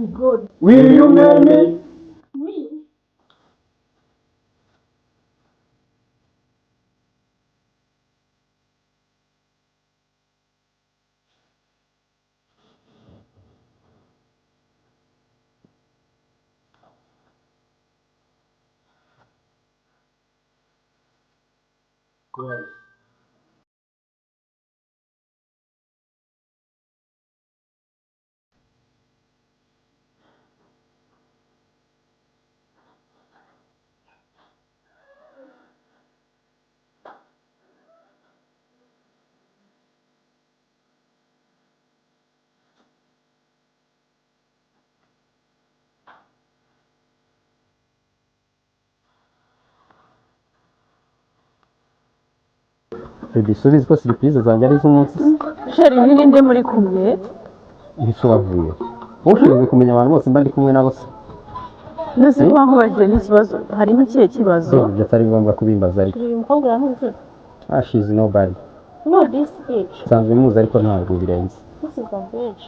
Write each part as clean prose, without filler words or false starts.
I'm good. Will you marry me? Me? Go. Baby, ko surprise zanjye ari iz'umunsi. Chéri, ni ninde muri kumwe? Ese wavuye wowe ushinzwe kumenya abantu bose mba ndi kumwe nabo se? Ndetse kuba nkubajije n'ikibazo, harimo ikihe kibazo? Baby, ibyo atari ngombwa kubimbaza ariko. Uyu mukobwa uramuzi? Ah, she's nobody. No, this age. Nsanzwe muzi ariko ntabwo birenze. This is of age.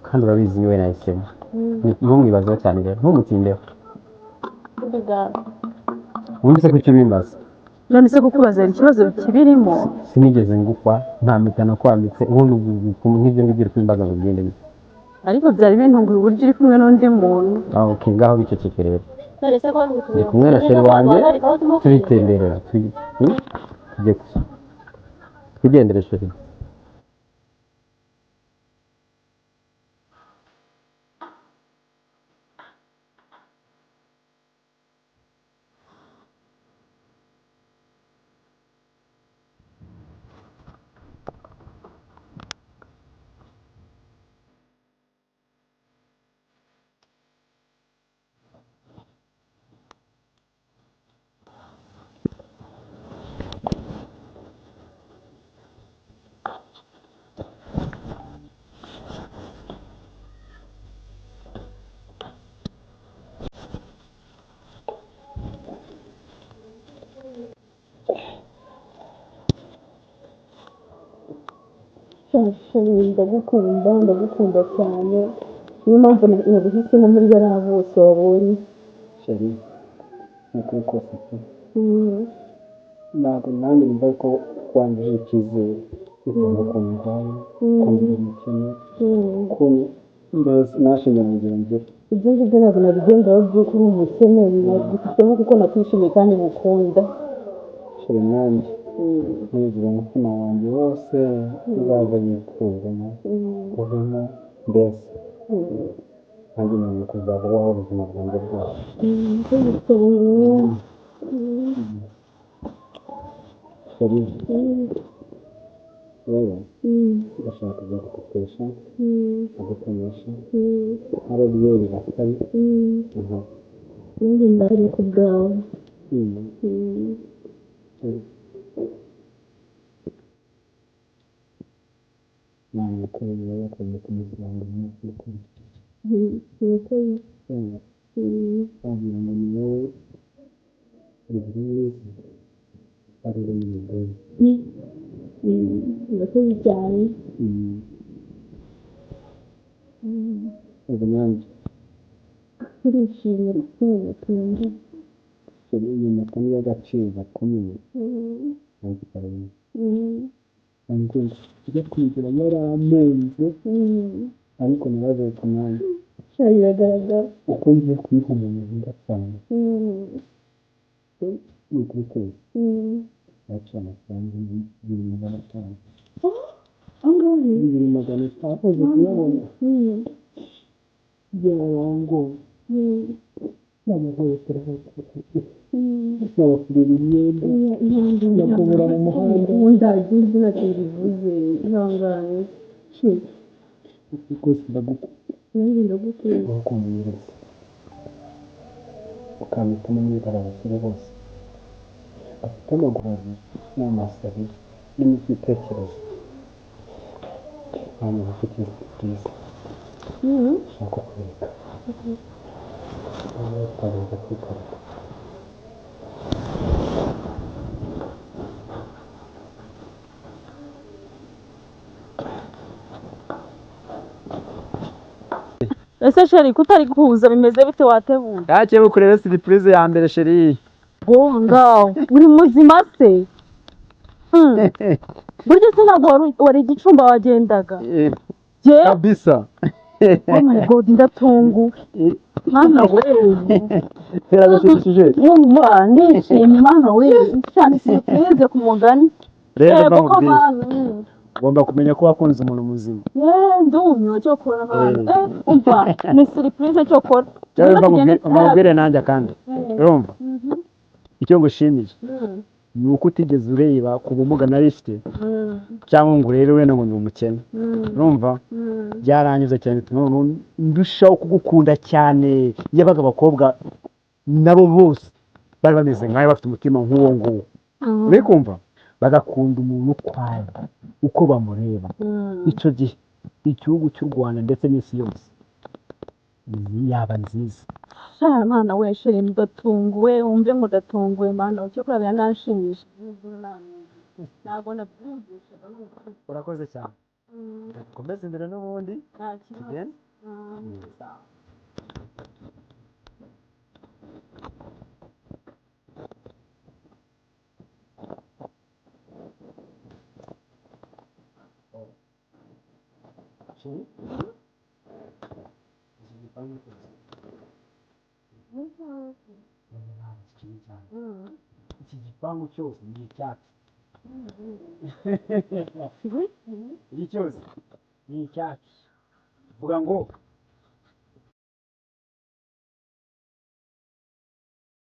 Kandi urabizi niwe nahisemo. Ntumwibazeho cyane rero, ntumutindeho. Baby girl. Wumvise ko icyo ubimbaza? None se kukubaza hari ikibazo kibirimo? Sinigeze ngukwa, nta mpeta nakwambitse. Ubundi nk'ibyo ngibyo uri kubimbaza ngo bigende bite? Ariko byari bintunguye uburyo uri kumwe n'undi muntu. Ah, okay, ngaho biceceke rero. None se ko Ndi kumwe na chéri wanjye, turitemberera, tujye twigendere chéri. Chéri, ndagukunda, ndagukunda cyane, niyo mpamvu naguhisemo muri bariya bose wabonye. Chéri, nukuri kose pe, ntabwo nanjye numva ko wangije icyizere bitewe n'ukuntu ndwaye, ukuntu ndi umukene, ukuntu mbese nashinze mu rugero ngira. Ibyo ngibyo ntabwo nabigendaho by'uko uri umukene, naguhisemo kuko nakwishimiye kandi ngukunda. Chéri, nanjye nizera umutima wanjye wose uzaza yikuremo uvemo, mbese nanjye nkeneye kuzaba uwawe ubuzima bwanjye bwose. Chéri, rero ndashaka kuzagukopesha, nkagutonesha nk'ababyeyi batari aha. Nanjye ndahari ku bwawe. Ntabwo kubera yakoze ku munsi wanjye w'amavuko. Murakoze. Wagira ngo ni wowe uri mwiza ari we mugore. Murakoze cyane. Ubu nanjye Ndishimye ukuntu. Iyi mpeta ni iy'agaciro gakomeye, ariko ikaba njya kwigira yaramenze, ariko naravuye ku mwanya. Biragaragara. Uko ngiye kuyiha umuntu nkunda cyane, ni ukuri kose yaciye amafaranga 2500. Angahe? 2500 uzi kuyabona? Byarangoye. N'amahohotera, n'abafurira imyenda, nakubura mu muhanda. Nkunda ibyo ntacyo bivuze, ihangane. Rwose ndagukunda. Nanjye ndagukunda. Ukuntu wiretse ukampitamo muri bariya basore bose bafite amaguru abiri n'amaso abiri n'ibitekerezo, nta muntu ufite bwiza ushaka kwereka noneho twabanza kwiparika. Ese chéri, kutari kuza bimeze bite? Wateguye? Yakiye bukurebe surprise ya mbere, chéri. Ngo ngaho uri muzima se? Burya se ntabwo wari igicumba wagendaga? Je? Kabisa. Oh my God, ndatunguwe mwana we! Biragashimishije. Wumva ndishimye mwana we cyane, surprise ku mugani. Rero Yego ko bamubwiye mwana. Ugomba kumenya ko wakunze umuntu muzima. Ndumiwe cyokora mwana. Umva, ni surprise cyokora. Cyangwa Rero tugende. mbamubwire nanjye kandi urumva icyo ngushimiye ni uko utigeze ureba ku bumuga nari mfite cyangwa ngo urebe wenda ngo ni umukene. Urumva byaranyuze cyane, bituma noneho ndushaho kugukunda cyane. Yabaga abakobwa nabo bose bari bameze nkawe, bafite umutima nk'uwo nguwo, uri kumva bagakunda umuntu ukwayo uko bamureba, icyo gihe igihugu cy'u Rwanda ndetse n'isi yose yaba nziza. Sha mwana we, chéri, ndatunguwe, wumve ngo ndatunguwe mwana we, cyokora biranashimisha, ntabwo nabyumvishaga n'ukuri. Urakoze cyane. Dukomeze imbere n'ubundi. Nta kibazo. Tugende. Chéri, iki gipangu cyose cyane, iki gipangu cyose ni icyacu, iki cyose ni icyacu, vuga ngo